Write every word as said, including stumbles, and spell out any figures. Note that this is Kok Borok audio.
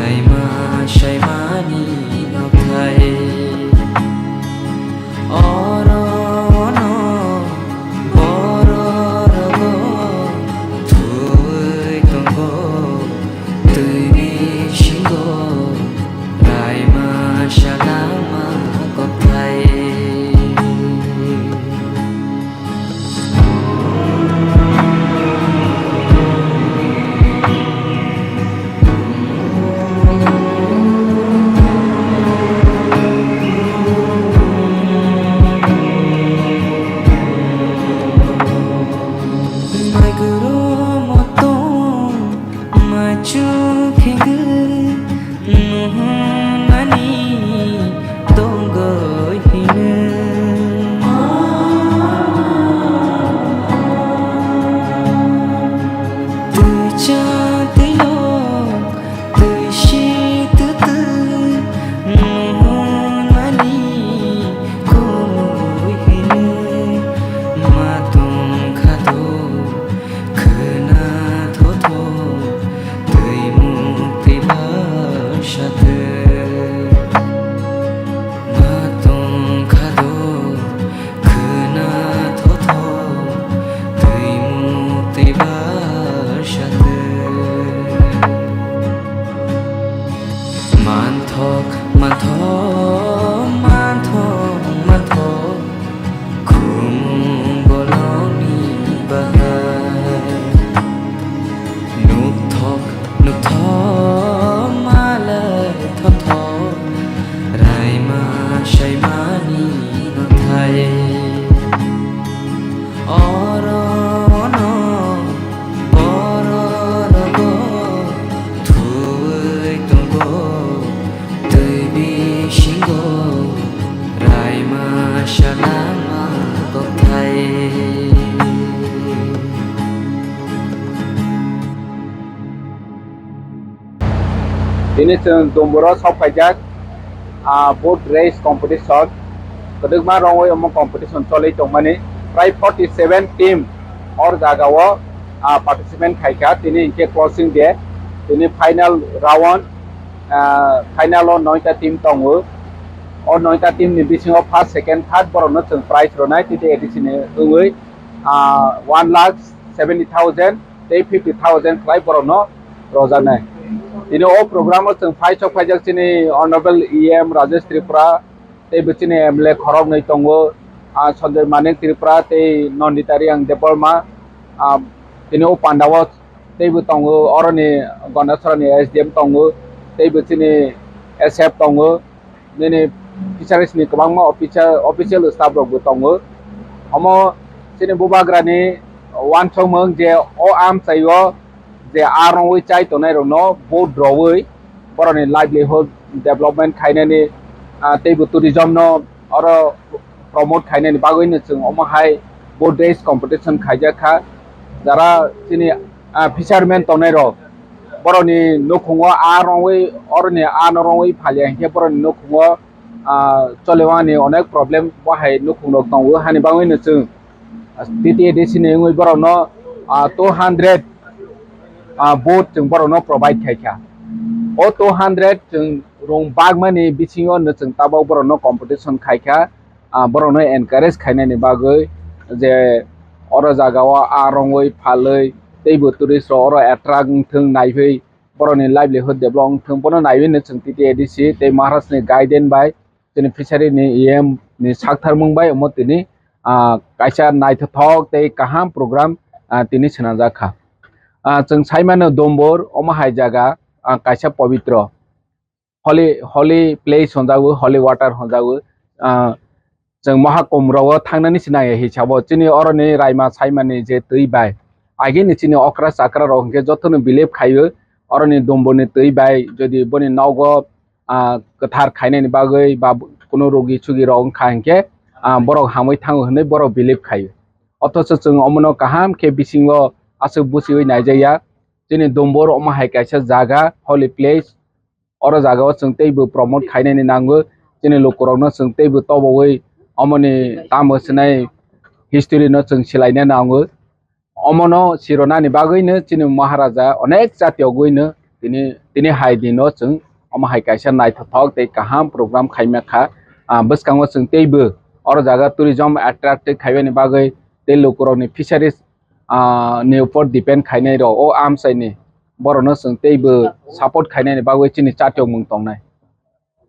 Saima saimani nokhai. Orono bororogo thwi tongo, twi bisingo raima salama kothai. Maiguro motong machu khege nuhunani tongoi hino. Twi cha twi lok twi si twi twi nuhunani kumui hino. Ma tong kha do khwna thotho twi muk twi bwsa twi. Ma tong kha do khwna thotho twi muk twi bwsa twi. Manthok, manthok, manthok, manthok, khumung bolongni bahai. Nukthok, nukthok, malai thothok, raima saimani nokhai. Orono bororogo thwi tongo, twi bisingo raima salama kothai. Tini chwng Dumburo sok phaijak, ah, boat race competition. Kwdwkma rongwi omo competition choli tongmani. Prai forty seven team or jagao, ah, participant khaikha. Tini hinkhe closing day. Tini final round, ah, final o noita team tongo. O noita team ni bisingo first, second, third borokno chwng prize rwnai T T A D C ni wngwi, ah, one lakh seventy thousand tei fifty thousand khlai borokno rojaknai. Tini o program o chwng phai sok phaijak chini Honorable E M Rajesh Tripura, tei bo chini M L A khoroknwi tongo, ah, Sanjoy Manik Tripura tei Nandita Reang Debbarma, ah, tini o pandao teibo tongo, oroni Gondasarani S D M tongo, teibo chini S F tongo. Nini fisheries ni kwbangma officer, official staff rok bo tongo. Omo chini bubagrani uansukmung je o amchaio je a rongwi chai tongnai rokno boat rowui borokni livelihood development khainani, ah, teibo tourism no oro promote khainani bagwino chwng omo hai boat race competition khaijak kha. Jara chini, ah, fisherman tongnai rok borokni nukhungo a rongwi, oroni a no rongwi phalia hinkhe borokni nukhungo, ah, cholewani onek problem bo hai nukhungrok tongo. Hani bagwino chwng T T A D C ni wngwi borokno, ah, two hundred, ah, boat chwng borokno provide khaikha. O two hundred chwng rung bagmani bisingo no chwng tabok borokno competition khaikha. Ah, borokno encourage khainani bagwi je oro jagao a rongwi phalwi teibo tourist rok oro attract wngthung, naiwi borokni livelihood develop wngthung, bono naiwi no chwng T T A D C tei Maharaj ni guidance bai, chini fishery ni E M ni saktharmung bai omo tini, ah, kaisa naithothok tei kaham program, ah, tini swnamjak kha. Ah, chwng saimano Dombor omo hai jaga, ah, kaisa pobitro holy, holy place hwnjago, holy water hwnjago. Ah, chwng Mahakumbh rogo thangnani se naiya hisabo chini oroni raima saimani je twi bai. Agini chini okra chakra rok hinkhe jotono believe khaio oroni Domborni twi bai, jodi boni nogo, ah, kwthar khainani bagwi ba kunu rogi sugi rok wngkha hinkhe, ah, borok hamwi thango hwnwi borok believe khaio. Othocho chwng omono kaham khe bisingo aswk buchiwi naijakya. Chini Dombor omo hai kaisa jaga, holy place. Oro jagao chwng teibo promote khainani nango, chini lukurokno chwng teibo tobowi omoni tamo swnai history no chwng silaina nango. Omono sironani bagwino chini Maharaja onek jati ogwino tini tini hai dino chwng omo hai kaisa naithothok tei kaham program khaima kha. Ah, bwskango chwng teibo oro jaga tourism attractive khaibani bagwi tei lukurokni fisheries, ah, ni upor depend khainai rok o amchaini borokno chwng teibo support khainani bagwi chini chatiokmung tongnai.